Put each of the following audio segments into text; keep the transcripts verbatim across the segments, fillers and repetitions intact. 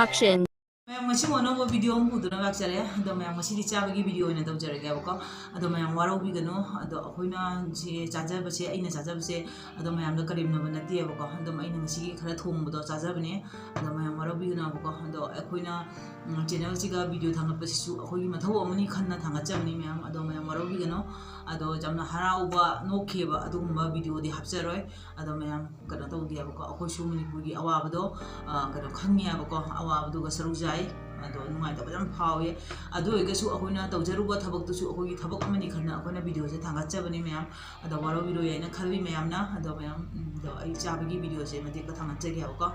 Action. ꯃꯌꯥꯝ, ꯉꯁꯤ ꯑꯅꯧꯕ video ꯑꯃ ꯄꯨꯗꯨꯅ ꯂꯥꯛꯆꯔꯦ꯫ ꯑꯗꯣ ꯃꯌꯥꯝ, ꯉꯁꯤꯗꯤ ꯆꯥꯕꯒꯤ video ꯑꯣꯏꯅ ꯇꯧꯖꯔꯒꯦꯕꯀꯣ꯫ ꯑꯗꯣ ꯃꯌꯥꯝ, ꯋꯥꯔꯧꯕꯤꯒꯅꯨ꯫ ꯑꯗꯣ ꯑꯩꯈꯣꯏꯅ ꯁꯤ ꯆꯥꯖꯕꯁꯦ, ꯑꯩꯅ ꯆꯥꯖꯕꯁꯦ, ꯑꯗꯣ ꯃꯌꯥꯝꯗ ꯀꯔꯦꯝꯅꯕ ꯅꯠꯇꯦꯕꯀꯣ꯫ ꯑꯗꯨꯝ ꯑꯩꯅ ꯉꯁꯤꯒꯤ ꯈꯔ ꯊꯣꯡꯕꯗꯣ ꯆꯥꯖꯕꯅꯦ꯫ ꯑꯗꯣ ꯃꯌꯥꯝ, ꯋꯥꯔꯧꯕꯤꯒꯅꯨꯕꯀꯣ꯫ ꯑꯗꯣ ꯑꯩꯈꯣꯏꯅ, ꯎꯝ, channelꯁꯤꯒ video ꯊꯥꯡꯒꯠꯄꯁꯤꯁꯨ ꯑꯩꯈꯣꯏꯒꯤ ꯃꯊꯧ ꯑꯃꯅꯤ ꯈꯟꯅ ꯊꯥꯡꯒꯠꯆꯕꯅꯤ ꯃꯌꯥꯝ꯫ ꯑꯗꯣ ꯃꯌꯥꯝ, ꯋꯥꯔꯧꯕꯤꯒꯅꯨ꯫ ꯑꯗꯣ ꯌꯥꯝꯅ ꯍꯔꯥꯎꯕ, ꯅꯣꯛꯈꯤꯕ ꯑꯗꯨꯒꯨꯝꯕ videoꯗꯤ ꯍꯥꯞꯆꯔꯣꯏ꯫ ꯑꯗꯣ ꯃꯌꯥꯝ, ꯀꯩꯅꯣ ꯇꯧꯗꯦꯕꯀꯣ, ꯑꯩꯈꯣꯏꯁꯨ ꯃꯅꯤꯄꯨꯔꯒꯤ ꯑꯋꯥꯕꯗꯣ, ꯑ, ꯀꯩꯅꯣ, ꯈꯪꯉꯦꯕꯀꯣ, ꯑꯋꯥꯕꯗꯨꯒ ꯁꯔꯨꯛ ꯌꯥꯏ꯫ ꯑꯗꯣ ꯅꯨꯡꯉꯥꯏꯇꯕ ꯌꯥꯝ ꯐꯥꯎꯋꯦ꯫ ꯑꯗꯨ ꯑꯣꯏꯔꯒꯁꯨ ꯑꯩꯈꯣꯏꯅ ꯇꯧꯖꯔꯨꯕ ꯊꯕꯛꯇꯨꯁꯨ ꯑꯩꯈꯣꯏꯒꯤ ꯊꯕꯛ ꯑꯃꯅꯤ ꯈꯟꯅ ꯑꯩꯈꯣꯏꯅ videoꯁꯦ ꯊꯥꯡꯒꯠꯆꯕꯅꯤ ꯃꯌꯥꯝ꯫ ꯑꯗꯣ ꯋꯥꯔꯧꯕꯤꯔꯣꯏ ꯍꯥꯏꯅ ꯈꯜꯂꯤ ꯃꯌꯥꯝꯅ꯫ ꯑꯗꯣ ꯃꯌꯥꯝ, ꯎꯝ, ꯑꯗꯣ ꯑꯩ ꯆꯥꯕꯒꯤ videoꯁꯦ ꯃꯇꯦꯛꯇ ꯊꯥꯡꯒꯠꯆꯒꯦꯕꯀꯣ꯫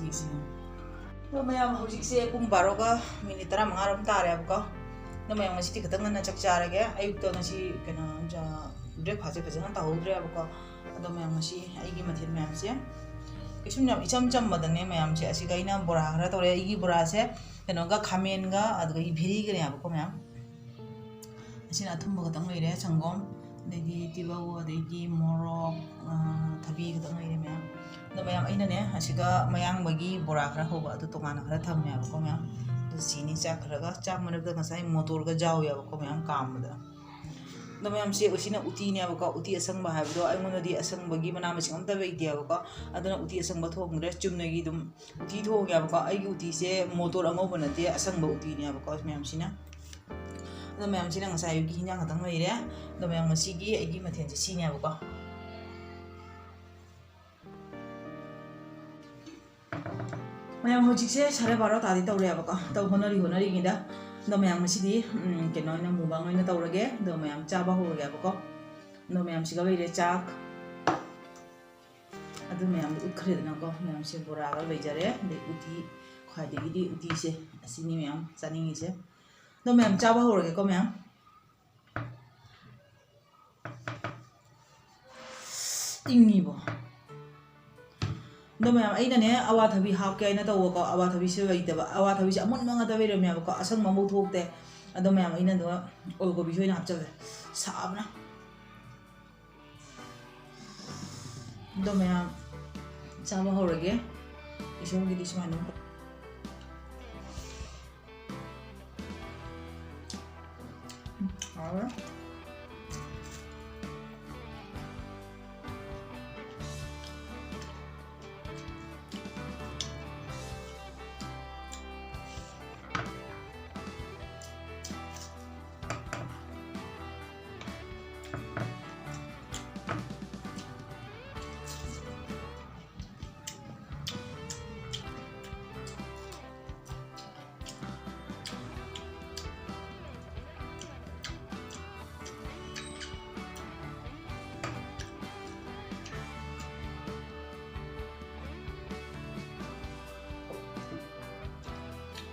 ꯌꯦꯡꯁꯤ ꯃꯌꯥꯝ꯫ ꯑꯗꯣ ꯃꯌꯥꯝ, ꯍꯧꯖꯤꯛꯁꯦ ꯄꯨꯡ ꯕꯥꯔꯣꯒ minute ꯇꯔꯥꯃꯉꯥꯔꯣꯝ ꯇꯥꯔꯦꯕꯀꯣ꯫ ꯑꯗꯣ ꯃꯌꯥꯝ, ꯉꯁꯤꯗꯤ ꯈꯤꯇꯪ ꯉꯟꯅ ꯆꯥꯛ ꯆꯥꯔꯒꯦ꯫ ꯑꯌꯨꯛꯇ ꯉꯁꯤ ꯀꯩꯅꯣ, ꯆꯥ-, breakfastꯁꯦ ꯐꯖꯅ ꯇꯧꯍꯧꯗ꯭ꯔꯦꯕꯀꯣ꯫ ꯑꯗꯣ ꯃꯌꯥꯝ, ꯉꯁꯤ ꯑꯩꯒꯤ ꯃꯊꯦꯜ ꯃꯌꯥꯝꯁꯦ ꯀꯩꯁꯨꯝ ꯌꯥꯝ ꯏꯆꯝ ꯆꯝꯕꯗꯅꯦ ꯃꯌꯥꯝꯁꯦ꯫ ꯑꯁꯤꯒ ꯑꯩꯅ ꯕꯣꯔꯥ ꯈꯔ ꯇꯧꯔꯦ꯫ ꯑꯩꯒꯤ ꯕꯣꯔꯥꯁꯦ ꯀꯩꯅꯣꯒ, ꯈꯥꯃꯦꯟꯒ, ꯑꯗꯨꯒ ꯚꯦꯔꯤꯒꯅꯦꯕꯀꯣ ꯃꯌꯥꯝ꯫ ꯑꯁꯤꯅ ꯑꯊꯨꯝꯕ ꯈꯛꯇꯪ ꯂꯩꯔꯦ, ꯁꯪꯒꯣꯝ, ꯑꯗꯩꯗꯤ ꯇꯤꯜꯍꯧ, ꯑꯗꯩꯗꯤ ꯃꯣꯔꯣꯛ, ꯑ, ꯊꯕꯤ ꯈꯛꯇꯪ ꯂꯩꯔꯦ ꯃꯌꯥꯝ꯫ ꯑꯗꯣ ꯃꯌꯥꯝ, ꯑꯩꯅꯅꯦ ꯑꯁꯤꯒ ꯃꯌꯥꯡꯕꯒꯤ ꯕꯣꯔꯥ ꯈꯔ ꯍꯧꯕ, ꯑꯗꯨ ꯇꯣꯉꯥꯟꯅ ꯈꯔ ꯊꯝꯃꯦꯕꯀꯣ ꯃꯌꯥꯝ꯫ ꯑꯗꯨ ꯁꯤꯅꯤ ꯆꯥꯛ ꯈꯔꯒ, ꯆꯥꯛ ꯃꯔꯛꯇ ꯉꯁꯥꯏ ꯃꯣꯇꯣꯔꯒ ꯌꯥꯎꯋꯦꯕꯀꯣ ꯃꯌꯥꯝ ꯀꯥꯝꯕꯗ꯫ ꯑꯗꯣ ꯃꯌꯥꯝ, ꯁꯤ ꯎꯁꯤꯅ ꯎꯇꯤꯅꯦꯕꯀꯣ꯫ ꯎꯇꯤ ꯑꯁꯪꯕ ꯍꯥꯏꯕꯗꯣ ꯑꯩꯉꯣꯟꯗꯗꯤ ꯑꯁꯪꯕꯒꯤ ꯃꯅꯥ ꯃꯁꯤꯡ ꯑꯝꯇ ꯂꯩꯇꯦꯕꯀꯣ꯫ ꯑꯗꯨꯅ ꯎꯇꯤ ꯑꯁꯪꯕ ꯊꯣꯡꯗ꯭ꯔꯦ, ꯆꯨꯝꯅꯒꯤ ꯑꯗꯨꯝ ꯎꯇꯤ ꯊꯣꯡꯉꯦꯕꯀꯣ꯫ ꯑꯩꯒꯤ ꯎꯇꯤꯁꯦ ꯃꯣꯇꯣꯔ ꯑꯉꯧꯕ ꯅꯠꯇꯦ, ꯑꯁꯪꯕ ꯎꯇꯤꯅꯦꯕꯀꯣ ꯃꯌꯥꯝꯁꯤꯅ꯫ ꯑꯗꯣ ꯃꯌꯥꯝꯁꯤꯅ ꯉꯁꯥꯏ ꯑꯌꯨꯛꯀꯤ ꯍꯤꯟꯖꯥꯡ ꯈꯛꯇꯪ ꯂꯩꯔꯦ꯫ ꯑꯗꯣ ꯃꯌꯥꯝ, ꯉꯁꯤꯒꯤ ꯑꯩꯒꯤ ꯃꯊꯦꯜꯁꯦ ꯁꯤꯅꯦꯕꯀꯣ꯫ ꯃꯌꯥꯝ, ꯍꯧꯖꯤꯛꯁꯦ ꯁꯥꯔꯦ ꯕꯥꯔꯣ ꯇꯥꯗꯤ ꯇꯧꯔꯦꯕꯀꯣ꯫ ꯇꯧ ꯍꯣꯠꯅꯔꯤ ꯍꯣꯠꯅꯔꯤꯉꯩꯗ꯫ ꯑꯗꯣ ꯃꯌꯥꯝ, ꯉꯁꯤꯗꯤ, ꯎꯝ, ꯀꯩꯅꯣ ꯑꯣꯏꯅ, mukbang ꯑꯣꯏꯅ ꯇꯧꯔꯒꯦ꯫ ꯑꯗꯣ ꯃꯌꯥꯝ, ꯆꯥꯕ ꯍꯧꯔꯒꯦꯕꯀꯣ꯫ ꯑꯗꯣ ꯃꯌꯥꯝꯁꯤꯒ ꯂꯩꯔꯦ ꯆꯥꯛ꯫ ꯑꯗꯨ ꯃꯌꯥꯝꯗꯣ ꯎꯠꯈ꯭ꯔꯦꯗꯅꯀꯣ꯫ ꯃꯌꯥꯝꯁꯦ ꯕꯣꯔꯥꯒ ꯂꯩꯖꯔꯦ, ꯑꯗꯩ ꯎꯇꯤ, ꯈ꯭ꯋꯥꯏꯗꯒꯤꯗꯤ ꯎꯇꯤꯁꯦ ꯑꯁꯤꯅꯤ ꯃꯌꯥꯝ ꯆꯥꯅꯤꯡꯉꯤꯁꯦ꯫ ꯑꯗꯣ ꯃꯌꯥꯝ, ꯆꯥꯕ ꯍꯧꯔꯒꯦꯀꯣ ꯃꯌꯥꯝ꯫ ꯏꯪꯉꯤꯕꯣ꯫ ꯑꯗꯣ ꯃꯌꯥꯝ, ꯑꯩꯅꯅꯦ ꯑꯋꯥꯊꯕꯤ ꯍꯥꯞꯀꯦ ꯍꯥꯏꯅ ꯇꯧꯕꯀꯣ, ꯑꯋꯥꯊꯕꯤꯁꯦ ꯂꯩꯇꯕ꯫ ꯑꯋꯥꯊꯕꯤꯁꯦ ꯑꯃꯨꯟꯕ ꯉꯥꯛꯇ ꯂꯩꯔꯝꯃꯦꯕꯀꯣ, ꯑꯁꯪꯕ ꯑꯃꯐꯥꯎ ꯊꯣꯛꯇꯦ꯫ ꯑꯗꯣ ꯃꯌꯥꯝ, ꯑꯩꯅ ꯑꯗꯣ ꯑꯣꯜ ꯀꯣꯕꯤꯁꯦ ꯑꯣꯏꯅ ꯍꯥꯞꯆꯜꯂꯦ, ꯁꯥꯕꯅ꯫ ꯑꯗꯣ ꯃꯌꯥꯝ, ꯆꯥꯕ ꯍꯧꯔꯒꯦ꯫ ꯏꯁꯣꯔꯒꯤꯗꯤ ꯁꯨꯃꯥꯏꯅ ꯑꯗꯨꯝ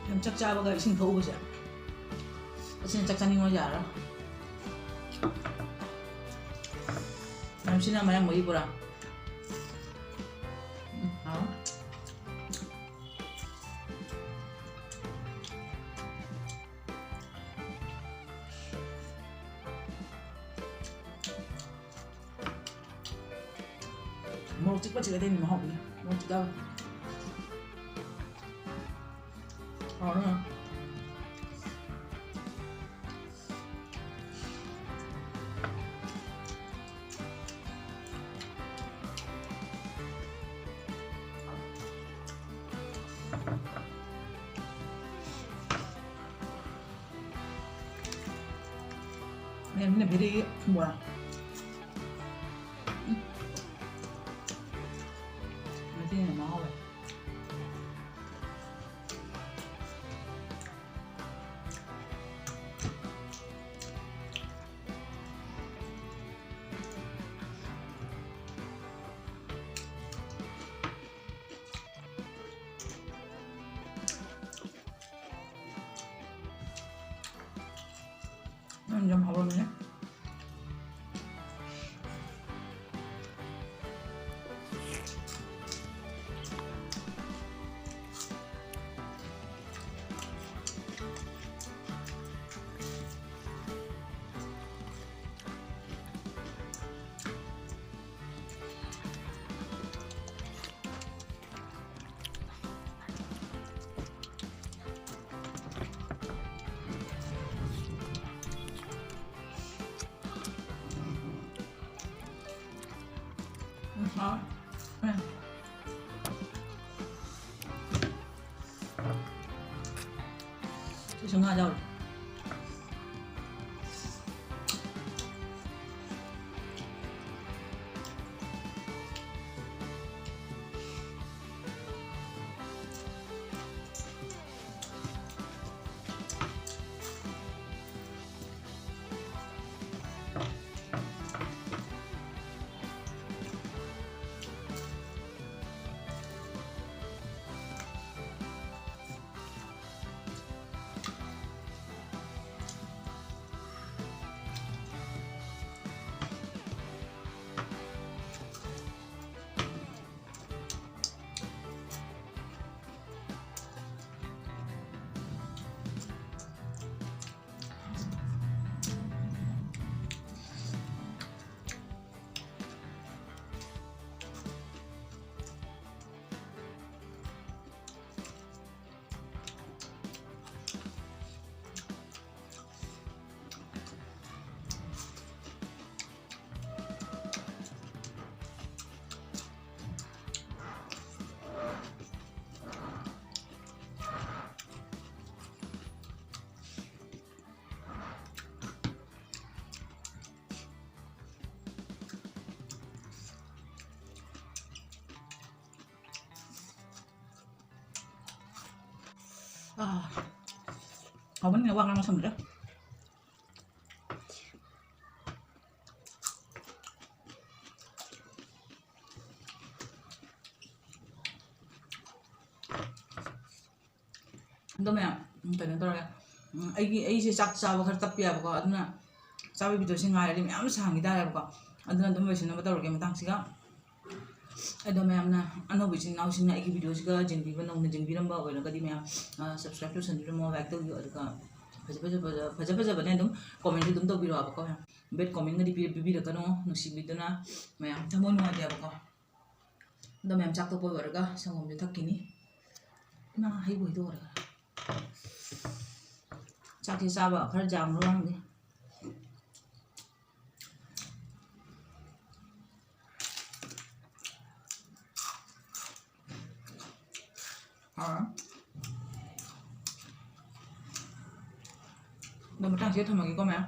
ꯌꯥꯝ ꯆꯥꯛ ꯆꯥꯕꯒ ꯏꯁꯤꯡ ꯊꯛꯎꯕꯁꯦ, ꯑꯁꯤꯅ ꯆꯥꯛ ꯆꯥꯅꯤꯡꯉꯣ ꯌꯥꯔꯣꯏ꯫ ꯌꯥꯝ ꯁꯤꯅ ꯃꯌꯥꯝ ꯃꯣꯏꯒꯤ ꯄꯨꯔꯥ꯫ ꯎꯝ, ꯍꯥꯎ꯫ ꯃꯣꯔꯣꯛ ꯆꯤꯛꯄ ꯆꯤꯛꯑꯗꯤ ꯑꯩꯅ ꯃꯍꯥꯎ ꯄꯤ꯫ ꯃꯣꯔꯣꯛ ꯆꯤꯛꯑꯒ꯫ ꯍꯥꯎꯔꯦ꯫ ꯃꯦꯝꯅ ꯄꯤꯔꯛꯏ ꯕꯣꯔꯥ꯫ ꯎꯝ꯫ ꯃꯁꯤꯅ ꯃꯍꯥꯎ ꯂꯩ꯫ ꯎꯝ, ꯌꯥꯝ ꯍꯥꯎꯔꯝꯃꯦ꯫ ꯁꯤꯁꯨ ꯉꯥ ꯌꯥꯎꯔꯦ꯫ ꯑꯥ, ꯍꯥꯎꯃꯟꯒꯤꯗꯅ ꯋꯥ ꯉꯥꯡꯕ ꯁꯪꯗ꯭ꯔꯦ꯫ ꯑꯗꯣ ꯃꯌꯥꯝ, ꯎꯝ, ꯀꯩꯅꯣ ꯇꯧꯔꯒꯦ꯫ ꯎꯝ, ꯑꯩꯒꯤ, ꯑꯩꯁꯦ ꯆꯥꯛ ꯆꯥꯕ ꯈꯔ ꯇꯞꯄꯦꯕꯀꯣ, ꯑꯗꯨꯅ ꯆꯥꯕꯒꯤ videoꯁꯦ ꯉꯥꯏꯔꯗꯤ ꯃꯌꯥꯝ ꯁꯥꯡꯈꯤ ꯇꯥꯔꯦꯕꯀꯣ꯫ ꯑꯗꯨꯅ ꯑꯗꯨꯝ ꯂꯣꯏꯁꯤꯟꯅꯕ ꯇꯧꯔꯒꯦ ꯃꯇꯥꯡꯁꯤꯒ꯫ ꯑꯗꯣ ꯃꯌꯥꯝꯅ ꯑꯅꯧꯕ ꯏꯆꯤꯟ ꯏꯅꯥꯎꯁꯤꯡꯅ ꯑꯩꯒꯤ videoꯁꯤꯒ ꯌꯦꯡꯕꯤꯕ, ꯅꯧꯅ ꯌꯦꯡꯕꯤꯔꯝꯕ ꯑꯣꯏꯔꯒꯗꯤ ꯃꯌꯥꯝ, ꯑ, subscribe ꯇꯧꯁꯟꯕꯤꯔꯝꯃꯣ, like ꯇꯧꯕꯤꯌꯣ, ꯑꯗꯨꯒ ꯐꯖ ꯐꯖ, ꯐꯖ, ꯐꯖ ꯐꯖꯕꯅꯦ ꯑꯗꯨꯝ commentꯁꯨ ꯑꯗꯨꯝ ꯇꯧꯕꯤꯔꯛꯑꯣꯕꯀꯣ ꯃꯌꯥꯝ꯫ Bad commentꯒꯗꯤ ꯄꯤ-, ꯄꯤꯕꯤꯔꯛꯀꯅꯣ, ꯅꯨꯡꯁꯤꯕꯤꯗꯨꯅ ꯃꯌꯥꯝ ꯊꯃꯣꯏ ꯅꯨꯡꯉꯥꯏꯇꯦꯕꯀꯣ꯫ ꯑꯗꯣ ꯃꯌꯥꯝ ꯆꯥꯛ ꯇꯣꯛꯄ ꯂꯣꯏꯔꯒ ꯁꯪꯒꯣꯝꯁꯦ ꯊꯛꯈꯤꯅꯤ꯫ ꯏꯃꯥ, ꯍꯩꯕꯨ ꯍꯩꯗꯣꯛꯑꯔꯒ꯫ ꯆꯥꯛꯁꯦ ꯆꯥꯕ ꯈꯔ ꯌꯥꯝꯕ꯭ꯔꯥ ꯈꯪꯗꯦ꯫ ꯑꯗꯣ ꯃꯇꯥꯡꯁꯤꯗ ꯊꯝꯃꯒꯦꯀꯣ ꯃꯌꯥꯝ꯫